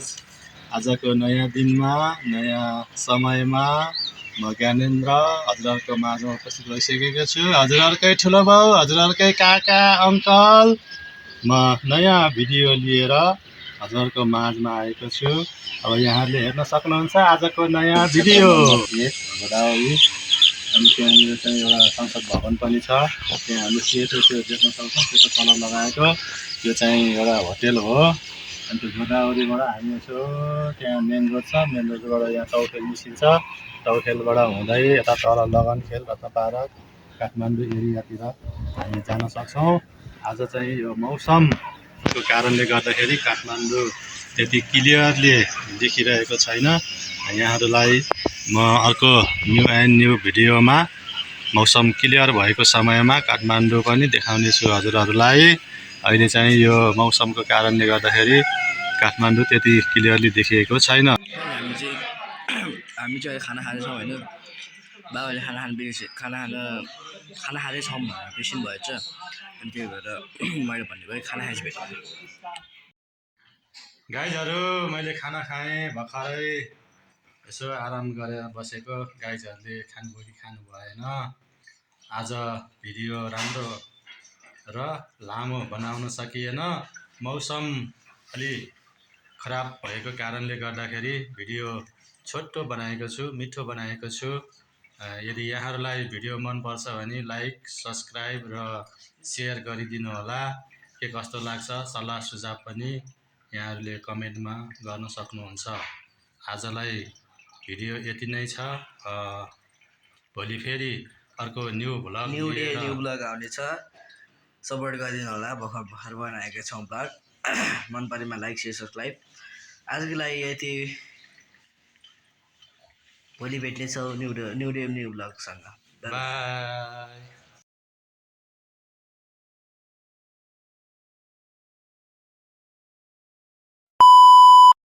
Guys आजको नयाँ दिनमा नयाँ समयमा म ज्ञानेन्द्र हजुरहरूको माझमा उपस्थित भइसकेको छु। हजुरहरूकै ठुलो बाउ, हजुरहरूकै काका अङ्कल म नयाँ भिडियो लिएर हजुरहरूको माझमा आएको छु। अब यहाँहरूले हेर्न सक्नुहुन्छ आजको नयाँ भिडियो। गोदावरी अनि त्यहाँनिर चाहिँ एउटा संसद भवन पनि छ। त्यहाँ हामीले सेतो देख्न सक्छौँ, सेतो कलर लगाएको। त्यो चाहिँ एउटा होटेल हो। अनि त्यो गोदावरीबाट हामी यसो त्यहाँ मेन रोड छ, मेन रोडबाट यहाँ चौखेल निस्किन्छ। चौखेलबाट हुँदै यता तल लगनखेल रत्न पार्क काठमाडौँ एरियातिर हामी जान सक्छौँ। आज चाहिँ यो मौसमको कारणले गर्दाखेरि काठमाडौँ त्यति क्लियरली देखिरहेको छैन। यहाँहरूलाई म अर्को न्यू भिडियोमा मौसम क्लियर भएको समयमा काठमाडौँ पनि देखाउने छु हजुरहरूलाई। अहिले चाहिँ यो मौसमको कारणले गर्दाखेरि काठमाडौँ त्यति क्लियरली देखिएको छैन। हामी चाहिँ खाना खाँदैछौँ होइन, बाबाले खाना खाँदैछौँ भनेर बेसी भएछ। अनि त्यही भएर मैले भन्ने भयो खाना खाएपछि भेट्छ। गाइजहरू मैले खाना खाएँ भर्खरै, यसो आराम गरेर बसेको। गाइजहरूले खानु भएन। आज भिडियो राम्रो र लामो बनाउन सकिएन। मौसम अलि खराब भएको कारणले गर्दाखेरि भिडियो छोटो बनाएको छु, मिठो बनाएको छु। यदि यहाँहरूलाई भिडियो मनपर्छ भने लाइक, सब्सक्राइब र सेयर गरिदिनु होला। के कस्तो लाग्छ सल्लाह सुझाव पनि यहाँहरूले कमेन्टमा गर्न सक्नुहुन्छ। आजलाई भिडियो यति नै छ। भोलि फेरि अर्को न्यू भ्लग आउनेछ। सपोर्ट गरिदिनु होला। भर्खर बनाएका छौँ भ्लग। मन परेमा लाइक, सेयर, सब्सक्राइब। आजको लागि यति। भोलि भेट्नेछौँ न्यू भ्लगसँग। बाई।